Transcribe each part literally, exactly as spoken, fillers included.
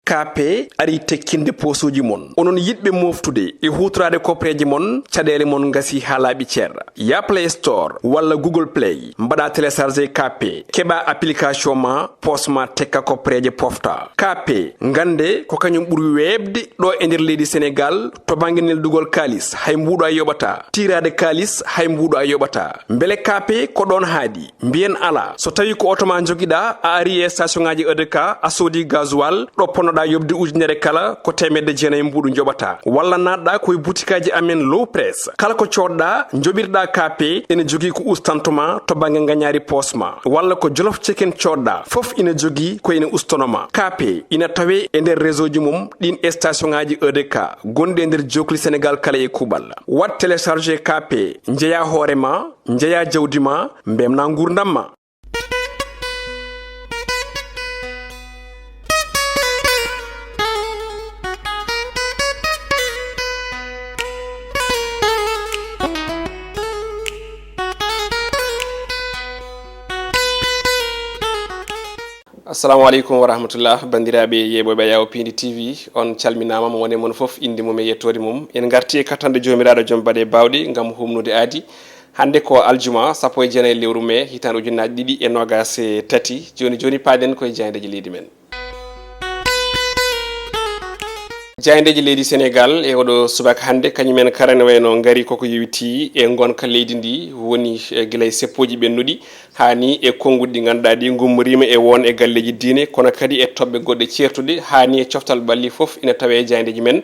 K P ari tekkinde poosuuji mon. Onon yiɗɓe mooftude e huutoraade koppereeje mon, caɗeele mon ngasi haa laaɓi cer. Ya Play Store walla Google Play, mbaɗa télécharger K P, keɓa application ma, poos ma tekka koppereeje pofta. K P, ngannde ko kañum ɓuri weeɓde ɗo e nder leydi Senegaal to bannge neldugol kaalis, hay mbuuɗo a yoɓata. Tiiraade kaalis, hay mbuuɗo a yoɓata. Mbele K P ko ɗoon haaɗi? Mbiyen alaa. So tawii ko oto ma njogiɗaa, a ari e station ŋaaji E D K, a soodi gasoil, ɗo ponnoɗaa yoɓde ujunere kala, ko teemedde jeenayi mbuuɗu njoɓataa. Walla naatɗaa ko e butikaaji amen Low Press. Kala ko coodɗaa, njoɓirɗaa K P, ene jogii ko ustanto ma to bannge ngañaari poos ma. Walla ko Jolof Chicken coodɗaa, fof ina jogii ko ene ustono ma. K P ina tawee e nder réseau ji mum ɗiin e station ŋaaji E D K gonɗi e nder jookli Senegaal kala e kuuɓal. Waɗ télécharger K P, njeyaa hoore ma, njeyaa jawdi ma, mbemnaa nguurndam ma. Assalamu aleykum wa rahmatullah, banndiraaɓe yeeɓooɓe Ayaw Piindi T V, on calminaama, mo woni e mon fof innde mum e yettoode mum. En ngartii e kattanɗe Joomiraaɗo Joom Baɗe Baawɗe ngam humnude aadi. Hannde ko aljuma, sappo e jeenayi lewru mee, hitaande ujunnaaje ɗiɗi e noogaas e tati. Jooni jooni, paaɗen koye jaayndeeji leydi men. Jaayndeeji leydi Senegaal e oɗo subaka hannde, kañum en kala ene wayno ngari koko yowitii e ngonka leydi ndi, woni, eh, gila e seppooji ɓennuɗi, haa ni e konnguɗi ɗi ngannduɗaa ɗi ngummoriima e won e galleeji diine, kono kadi e toɓɓe goɗɗe ceertuɗe, haa ni e coftal ɓalli fof ina tawee e jaayndeeji men.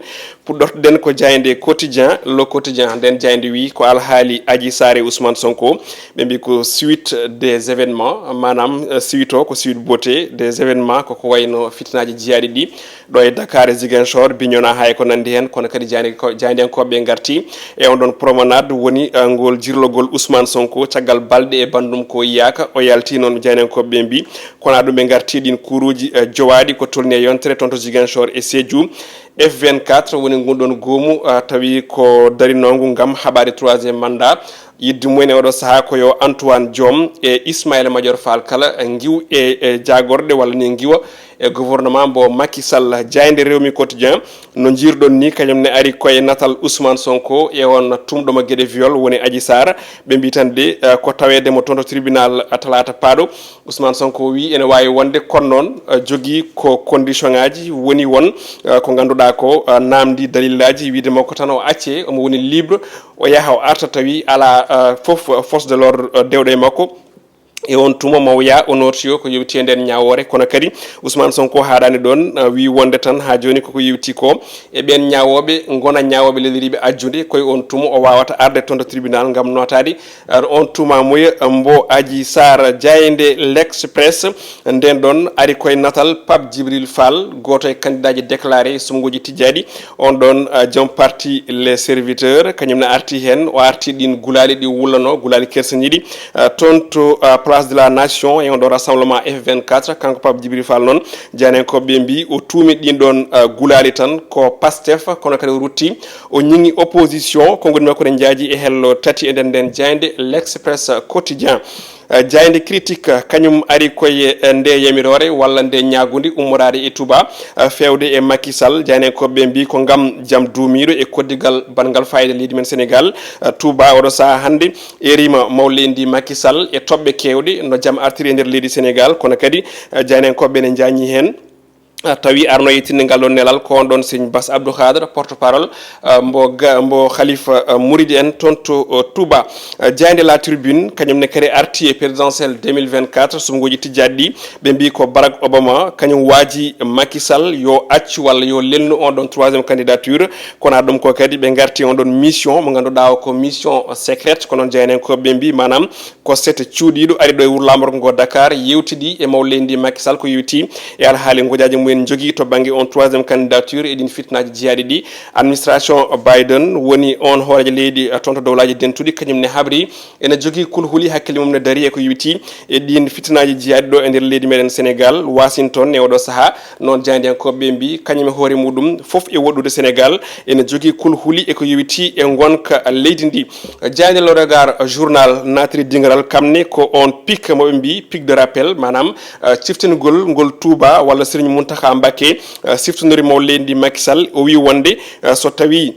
Puɗɗortoɗen ko jaaynde Quotidien, Le Quotidien, nden jaaynde wi ko alhaali Adji Sarr e Ousmane Sonko, ɓe mbi ko suite des événements, maanaam, eh, suite o ko suite beauté des événements, koko wayno fitinaaji jiyaaɗi ɗi, ɗo e Dakar e Ziguinchor, Bignona haa e ko nanndi heen, kono kadi jaaynde ko, jaayndiyankooɓe ngarti e on ɗon promenade woni, eh, ngol jirlogol Ousmane Sonko caggal balɗe e banndum ko yiyaaka. O yalti noon, jaayndiyankooɓe mbi, kono ɗum ɓe ngarti ɗiin kuuruuji, eh, jowaaɗi ko tolni e yontere toon to Ziguinchor e Sédhiou. F vingt-quatre woni ngun ɗon goomu, eh, tawi ko darinoongu ngam haɓaade troisième mandat. Yidde mumen e oɗo sahaa ko yo Antoine Diome e Ismaïla Madior Fall kala ngiw e, e jaagorɗe walla ni ngiwa e gouvernement mbo Macky Sall. Jaaynde Rewmi Quotidien, no njiirɗon ni, kañum ne ari koye natal Ousmane Sonko e on tumɗo mo geɗe viol woni Adji Sarr. Ɓe mbi tan de, eh, ko taweede mo toon to tribunal, eh, talaata paaɗo. Ousmane Sonko wi ene waawi wonde, kono noon, eh, jogii ko condition ŋaaji woni won, eh, ko ngannduɗaa ko, eh, naamndi dalillaaji, wiide makko tan o accee, omo woni libre, o yaha o arta tawi alaa, eh, fof, eh, force de l'ordre, eh, dewɗo e makko. E on tuma mawya o nooti o ko yowti e nden ñaawoore, kono kadi Ousmane Sonko haaɗaani ɗoon, eh, wi wonde tan haa jooni koko yewti ko e ɓeen ñaawooɓe ngona ñaawooɓe leliriiɓe ajjude, koye on tuma o waawata arde toon to tribunal ngam nootaade, eh, on tuma muya mbo Adji Sarr. Jaaynde L'Express nden ɗon ari koye natal Pape Djibril Fall, gooto e kandidaaji déclaré e suɓngooji tijjaaɗi. On ɗon, ah, joom parti Les Serviteurs, kañum ne arti heen. O arti ɗin gulaali ɗi wullanoo, gulaali kersaniiɗi, ah, toon to, ah, Place de la Nation, e on ɗo rassemblement F vingt-quatre. Kanko Pape Djibril Fall noon, jaayndiyankooɓe ɓe mbii o tuumi ɗin ɗon, ah, gulaali tan ko Pastef, kono kadi o rutti, o ñiŋi opposition. Konngol makko ne njaaji e hello tati e nder nden jaaynde L'Express Quotidien. Eh, jaaynde Critique, eh, kañum ari koye, eh, nde yamiroore walla nde ñaagunde ummoraade e Touba, eh, feewde e Macky Sall. Jaayndiyankooɓe ɓe mbii ko ngam jam duumiiɗo e koddigal banngal fayda leydi men Sénégal. Eh, Touba oɗo sahaa hannde eriima mawleydi Macky Sall e toɓɓe keewɗe no jam artiri e nder leydi Sénégal, kono kadi, eh, jaayndiyankooɓe ɓe ne njaañi heen. Ah, tawi arno yettinningal ɗon nelal ko on ɗon Serigne Bass Abdou Khadre, porte-parole, ah, mbo ga-, mbo Khalifa, ah, Mouride en toon to, oh, Touba. Ah, jaaynde La Tribune, kañum ne kadi arti e présidentielle deux mille vingt-quatre, suɓngooji tijjaaɗi ɗi, ɓe mbii ko Barack Obama, kañum waaji Macky Sall yo accu walla yo lelnu on ɗon troisième candidature. Kono ɗum ko kadi ɓe ngarti on ɗon mission mo ngannduɗaa o ko mission secrète, ko noon jaayndiyankooɓe ɓe mbii, maanaam ko sete cuuɗiiɗo ari ɗo e wuro laamorgo ngo Dakar, yewtidi e mawleydi Macky Sall ko yowiti e alhaali ngojaaji mumen njogii to bannge on troisième candidature e ɗin fitnaaji jiyaaɗi ɗi. Administration Biden woni on hooreejo leydi, eh, toon to Dowlaaji Dentuɗi, kañum ne habri ene jogii kulhuli, hakkille mum ne darii e ko yowiti e ɗin fitnaaji jiyaaɗi ɗo e nder leydi meɗen Sénégal. Washington e oɗo sahaa, noon jaayndiyankooɓe ɓe mbii, kañum e hoore muɗum fof e woɗɗude Sénégal ene jogii kulhuli e ko yowiti e ngonka leydi ndi. Jaaynde Le Regard Journal naatiri dingiral kam ne ko on pic mo ɓe mbii pic de rappel, maanaam, eh, ciftingol ngol Touba walla Serigne Mountakha Mbacké, eh, siftondiri mawɗo leydi ndi Macky Sall, o wi wonde, eh, so tawi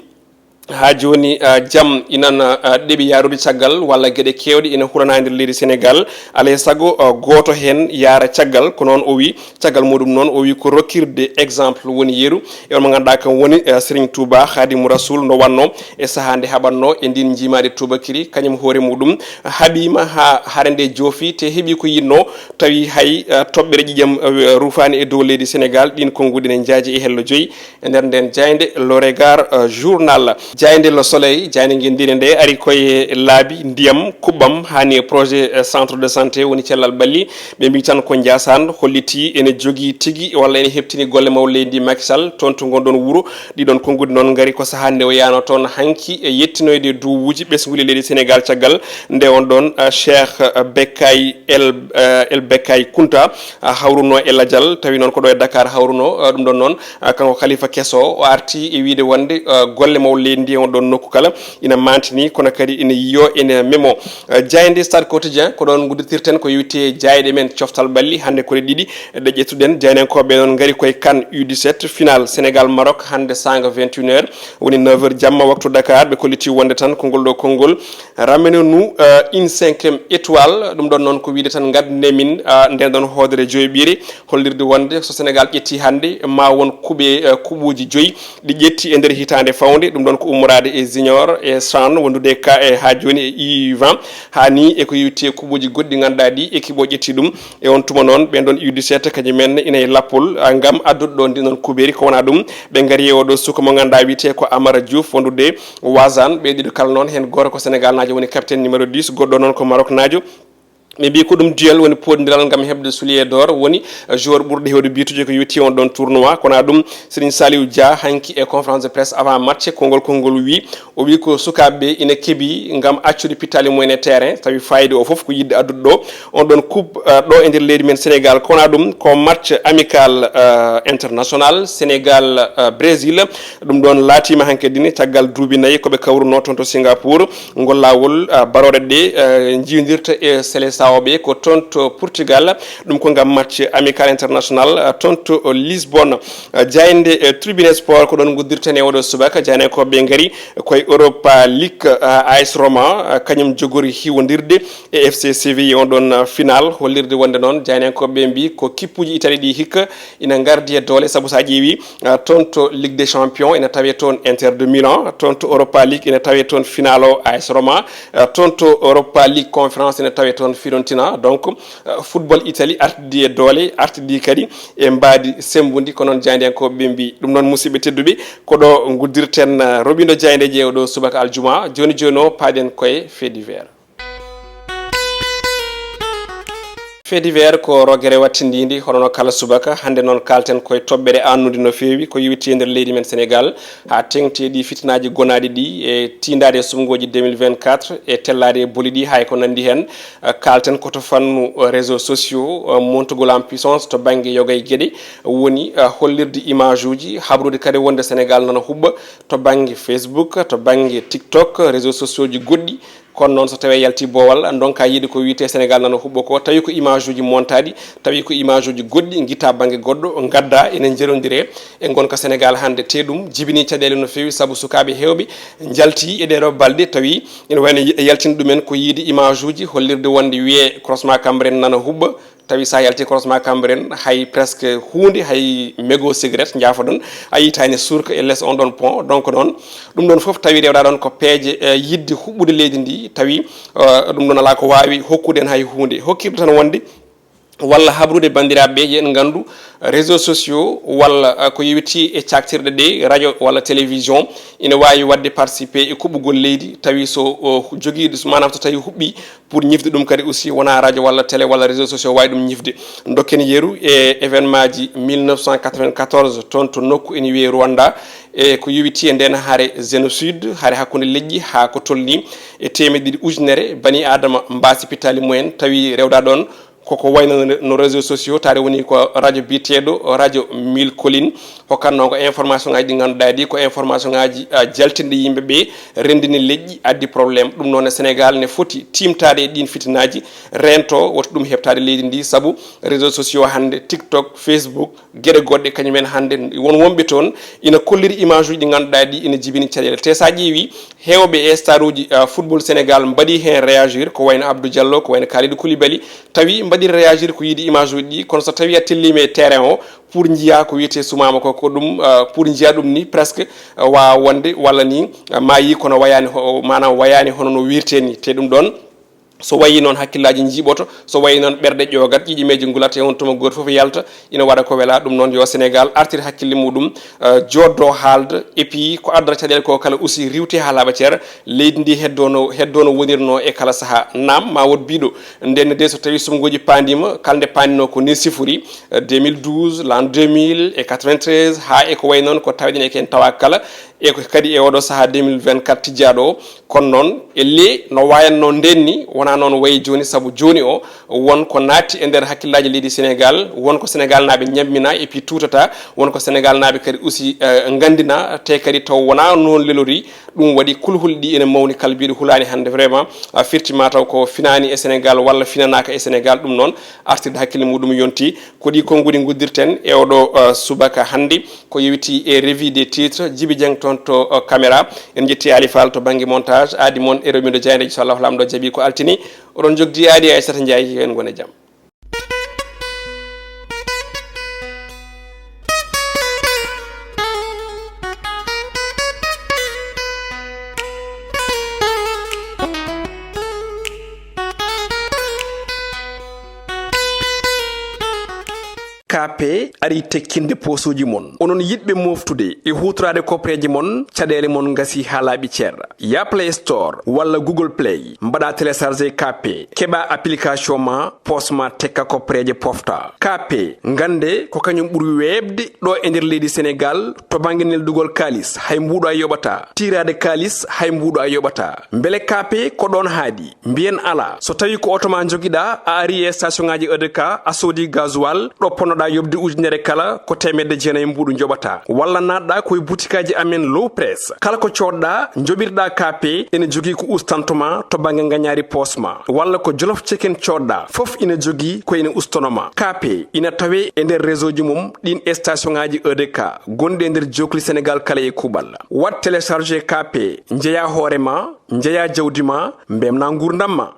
haa jooni, eh, jam ina, eh, ɗeɓi yaarude caggal walla geɗe keewɗe ina hulana nder leydi Sénégal, alaa e sago, eh, gooto heen yaara caggal. Ko noon o wi, caggal muɗum noon o wi ko rokkirde exemple woni yeru e on mo ngannduɗaa kam woni, eh, Serigne Touba Khadimou Rasoul, no wannoo e sahaa nde haɓatnoo e ndin njiimaandi tuubakiri, kañum hoore muɗum haɓiima haa hare nde joofi, te heɓi ko yiɗnoo, tawi hay, eh, toɓɓere ƴiƴam, eh, ruufaani e dow leydi Sénégal. Ɗin konnguɗi ne njaaji e hello joyi e nder nden jaaynde Le Regard, eh, Journal. Jaaynde Le Soleil, jaaynde ngenndire nde ari koye laabi ndiyam kuɓɓam haani e projet, eh, centre de santé woni cellal ɓalli. Ɓe mbi tan ko Ndiassane holliti ene jogii tigi walla ene heɓtini golle mawɗo leydi ndi Macky Sall, toon to ngonɗon wuro. Ɗiɗon konnguɗi noon ngari ko sahaa nde o yaano toon hanki e yettinoyde duwuuji ɓesnguuli leydi Sénégal caggal nde on ɗon, eh, Cheikh, eh, Bekkay El, eh, El Bekkay Kunta, eh, hawruno e lajal, tawi noon ko ɗo e Dakar hawruno, eh, ɗum ɗon noon, eh, kanko Khalifa Keso o arti e wiide wonde, eh, golle mawɗo leydi ndi e on ɗon nokku kala ina mantini, kono kadi ina yiyo, ina memo. Eh, jaaynde Stade Quotidien, ko ɗon nguddirtirten ko yowiti e jaayɗe men coftal ɓalli, hannde ko ɗe ɗiɗi ɗe ƴettuɗen. Jaayndiyankooɓe noon ngari koye CAN U dix-sept, final Sénégal Maroc hannde saanga vingt et une heures, woni neuf heures jamma waktu Dakar. Ɓe kolliti wonde tan konngol ɗo konngol Ramenez-nous, euh, une cinquième étoile. Ɗum ɗon noon ko wiide tan ngaddanee min, euh, nden ɗon hoodere joyɓiire, hollirde wonde so Sénégal ƴetti hannde ma won kuɓe, euh, kuɓuuji joyi ɗi ƴetti e nder hitaande fawnde. Ɗum ɗon ko ummoraade e Junior e Chan, wondude e ka, e haa jooni e U vingt, haa ni e ko yowiti e kuɓuuji goɗɗi ngannduɗaa ɗi équipe o ƴetti ɗum. E on tuma noon, ɓen ɗon U dix-sept kañum en ina e lappol, ah, ngam addude ɗo ndin ɗon kuɓeeri. Ko wonaa ɗum, ɓe ngari e oɗo suka mo ngannduɗaa wiyetee ko Amara Diouf, wondude Wazan. Ɓe ɗiɗo kala noon, heen gooto ko Sénégal naajo, woni capitaine numéro dix, goɗɗo noon ko Maroc naajo. Ɓe mbii ko ɗum duel woni poɗndiral ngam heɓde soulier d'or, woni, eh, joueur ɓurɗo heewde bituuji ko yowiti on ɗon tournoi. Kono ɗum, Serigne Saliou Dia hanki e conférence de presse avant match, konngol konngol wi, o wi ko sukaaɓe ɓe ina keɓi ngam accude pittaali mumen e terrain, tawi fayida o fof ko yiɗde addude ɗo on ɗon coupe, eh, ɗo e nder leydi men Sénégal. Kono ɗum ko match amical, eh, international Sénégal, eh, Brésil. Ɗum ɗon laatiima hankadi ne caggal duuɓi nayi ko ɓe kawruno toon to Singapour. Ngol laawol, ah, barooɗe ɗe, eh, njiwdirta e Selesaoɓe ko toon to Portugal. Ɗum ko ngam match amical international, ah, toon to Lisbonne. Ah, jaaynde, eh, Tribune Sport ko ɗon nguddirten e oɗo subaka. Jaayndiyankooɓe ngari koye Europa League, ah, A S Roma, ah, kañum jogori hiwondirde e F C Séville on ɗon, ah, final. Hollirde wonde noon, jaayndiyankooɓe mbi ko kippuuji Italie ɗi hikka ina ngardi e doole, sabu so a ƴeewi, ah, toon to Ligue des Champions ina tawe toon Inter de Milan, toon to Europa League ina tawe toon final o A S Roma, ah, toon to Europa League Conférence ina tawe toon Fiorentina. Donc, ah, football Italie artidi e doole, artidi kadi e mbaadi semmbundi, ko noon jaayndiyankooɓe ɓe mbi. Ɗum noon, musidɓe tedduɓe, ko ɗo nguddirten, ah, roɓindo jaayndeeji e oɗo subaka aljuma. Jooni jooni o, paaɗen koye fait divers. Fait divers ko rogere wattindiindi, hono no kala subaka. Hannde noon kaalten koye toɓɓere annude no feewi, ko yowiti e nder leydi men Sénégal, haa teŋti e ɗi fitinaaji gonaaɗi ɗi, e tiindaade e suɓngooji deux mille vingt-quatre, e tellaade e boli ɗi, hay ko nanndi heen. Eh, kaalten ko to fannu, eh, réseaux sociaux, eh, montugol en puissance to bannge yoga e geɗe woni, eh, hollirde image uji, habrude kadi wonde Sénégal nana huɓɓa to bannge Facebook, to bannge TikTok, réseaux sociaux ji goɗɗi. Kono noon, so tawii yalti boowal, ndonka yiide ko wiyetee Sénégal nana huɓɓa ko, tawi ko image uji montaaɗi, tawi ko image uji goɗɗi, ngitta bannge goɗɗo, ngadda, ene njerondire e ngonka Sénégal hannde. Te ɗum jibini caɗeele no feewi, sabu sukaaɓe heewɓe njalti e ɗeeɗo balɗe, tawi ene wayno yaltini ɗumen ko yiide image uji hollirde wonde wiyee croisement Cambérène nana huɓɓa, tawi sa yalti croisement Cambérène, hay presque huunde, hay mégot cigarette, njaafoɗon, a yiyta ene surka e les on ɗon pont. Donc noon, ɗum ɗon fof tawi rewɗa ɗon ko peeje, eh, yiɗde huɓɓude leydi ndi, tawi, eh, ɗum ɗon alaa ko waawi hokkude en hay huunde. Hokkirde tan wonde walla habrude banndiraaɓe ɓe, yo en nganndu réseaux sociaux walla, eh, ko yowiti e caktirɗe ɗe, radio walla télévision, ina waawi waɗde participer e kuɓɓugol leydi, tawi so o jogii, maanaam so tawi huɓɓi, pour ñifde ɗum kadi aussi, wonaa radio walla télé walla réseaux sociaux waawi ɗum ñifde. Dokken yeru e événement ji mille neuf cent quatre-vingt-quatorze toon to nokku ene wiyee Rwanda, e ko yowiti e nden hare génocide, hare hakkunde leƴƴi, haa ko tolni e teemedde ɗiɗi ujunere bani Aadama mbaasi pittaali mumen, tawi rewɗa ɗon Koko wayno no réseaux sociaux, taade woni ko radio biyeteeɗo Radio Mille Collines, hokkatnoo ko information ŋaaji ɗi ngannduɗaa ɗi ko information ŋaaji, ah, jaltinɗi yimɓe ɓe, renndini leƴƴi, addi problème. Ɗum noon e Sénégal ne foti tiimtaade e ɗiin fitinaaji, reento, woto ɗum heɓtaade leydi ndi, sabu réseaux sociaux hannde, TikTok, Facebook, geɗe goɗɗe, kañum en hannde, won wonɓe toon ina kolliri image uji ɗi ngannduɗaa ɗi ina jibini caɗeele. Te so a ƴeewi, heewɓe e star uji, ah, football Sénégal mbaɗi heen réagir, ko wayno Abdou Diallo, ko wayno Kalidou Koulibaly, tawi mbaɗi réagir ko yiide image uji ɗi, kono so tawi a telliima e terrain o, pour njiya ko wiyetee sumaama ko, ko ɗum, ah, pour njiya ɗum ni presque, ah, waawa wonde walla ni, ah, maayi kono wayaani ho-, maanaam wayaani hono no wirtee ni. Te ɗum ɗoon, so wayi noon, hakkillaaji njiiɓoto, so wayi noon, ɓerɗe ƴoogat, ƴiƴimeeje ngulat, e on tuma gooto fof yalta, ina waɗa ko welaa. Ɗum noon, yo Sénégal artir hakkille muɗum, eh, jooɗdo haalda, et puis ko addata caɗeele ko kala aussi riiwte haa laaɓa cer. Leydi ndi heddo no, heddo no wonirno e kala sahaa. Naam, ma wood biiɗo, ndenne de so tawi sumngooji paandiima, kala nde paandinoo ko ni sifori, eh, deux mille douze, l'an deux mille e quatre-vingt-treize, haa e ko wayi noon ko tawɗen e ken tawa kala, e ko kadi e oɗo sahaa deux mille vingt-quatre tijjaaɗo o. Kono noon, ellee no wayanno ndeen ni, wonaa noon wayi jooni, sabu jooni o, won ko naatti e nder hakkillaaji leydi Sénégal, won ko Sénégal naaɓe ñammina et puis tuutata, won ko Sénégal naaɓe kadi aussi, eh, nganndina, te kadi taw wonaa noon lelori. Ɗum waɗi kulhuli ɗi ene mawni, kala biiɗo hulaani hannde vraiment, a firti ma taw ko finaani e Sénégal walla finanaaka e Sénégal. Ɗum noon, artirde hakkille muɗum yonti. Ko ɗi konnguɗi nguddirten e oɗo, eh, subaka hannde. Ko yowiti e revue des titres, Djiby Dieng toon to, eh, caméra. En njetti Ali Fall to bannge montage. Aadi mon e rewmindo jaayndeeji, so Allah Laamɗo jaɓi ko altine. Oɗon jogdi Aadi Aissata Ndiaye, yo en ngon e jam. Kaape arii tekkinde poosuuji mon. Onon yiɗɓe mooftude e huutoraade koppareeje mon, caɗeele mon ngasii haa laaɓi cer. Yah Play Store walla Google Play, mbaɗaa télécharger Kaape, keɓaa application ma, poos ma tekka koppareeje pofta. Kaape, ngannde ko kañum ɓuri weeɓde ɗo e nder leydi Sénégal, to bannge neldugol kaalis, hay mbuuɗu a yoɓataa. Tiiraade kaalis, hay mbuuɗu a yoɓataa. Mbele Kaape ko ɗoon haaɗi? Mbiyen alaa. So tawii ko oto ma njogiɗaa, a arii e station ŋaaji E D K, a soodii gasoil, ɗo ponnoɗaa yoɓde ujunere kala, ko teemedde jeenayi mbuuɗu njoɓataa. Walla naatɗaa ko e butikaaji amen Low Press. Kala ko coodɗaa, njoɓirɗaa Kaape, ene jogii ko ustanto ma to bannge ngañaari poos ma. Walla ko Jolof Chicken coodɗaa, fof ina jogii ko ene ustono ma. Kaape ina tawee e nder réseau ji mum ɗiin station ŋaaji E D K gonɗi e nder jookli Sénégal kala e kuuɓal. Waɗ télécharger Kaape, njeyaa hoore ma, njeyaa jawdi ma, mbeltinaa nguurndam ma.